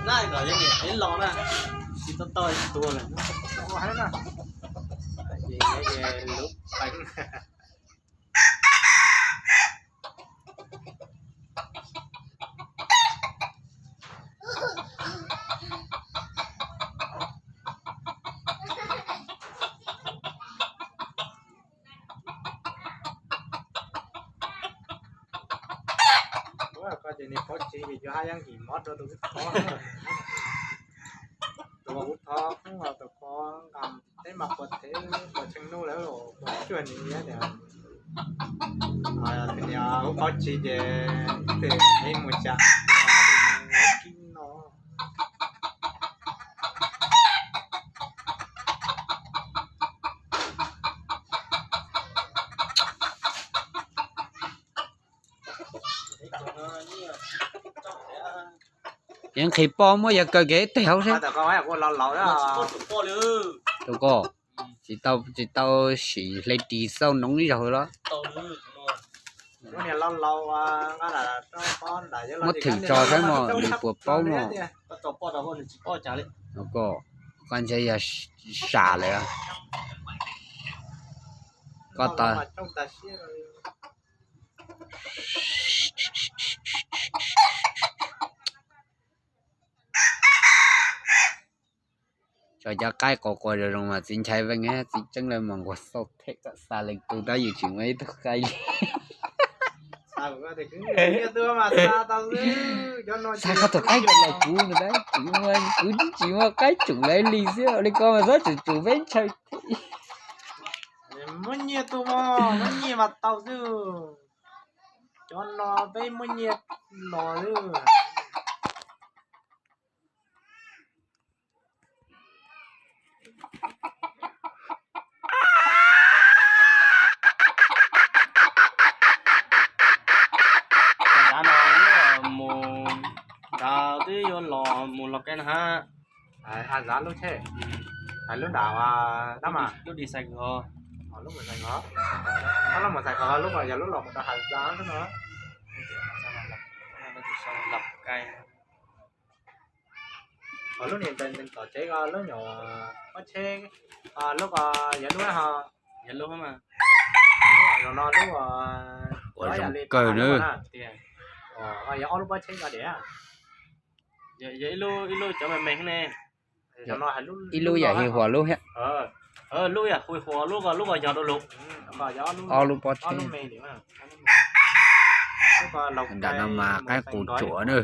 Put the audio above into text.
Zaj kom yog niam peb los na, tsis tau tau tsis tuag lawm. Ces lub peev. Ua ko ces nws paub tsev ces cov haj yeeb kim mob rau tus ub thob. Tus ub thob ub tus ko nqa teb mas quas thev quas tshee nub lawm quas cuag nws tias, tus niam ub paub tsev ces tes ev mus cas kib no. Yeej nqhis poj muab yog kaw kev ib teg hauv seb. Tus ko tsis tau, tsis tau sim hle ris xauj noov ib zaug los. Muab thwm tso saib mog, nws puas paub mog. Ko, koj ntshe yog sam lawm. Koj tas. Tso cov qaib quas quas zoo zoo mas txiv nchai veej, txiv tseeb lawv mas nquag xauj them kom xa leej twg tab yus tsis muaj ib tug qaib li. Xa koj tus qaib los los kuv no tab, kuv tsis muaj qaib tsum lawv li xwb, li ko mas txhob tsum tsum peb ntshaw. Muab nyiaj tuaj mog, muab nyiaj mas tau xwb. Cov no peb muab nyiaj los xwb. Nrad no mus, nrad twb yuav los mus Los Kaib na hab. Hais zav lub tsheb, hais lub nram tab mas lub di xais kos, lub mus xais kos, lub mus xais kos lub ko yog lub los mus rau Has Zaj xwb no. Lub niag tom tsev ko lub nyuam pob tsheb, lub ko yog lub ho, yog lub no lub ua zoo kawg na. Yog ob lub pob tsheb ko diam. Yog ib lub, ib lub cov me me ne. Ib lub yam hi huas lub thiab. Lub yam hi huas lub ko, lub ko yog rau lub, ob lub pob tsheb. Nram no mas qaib qus tsuam na.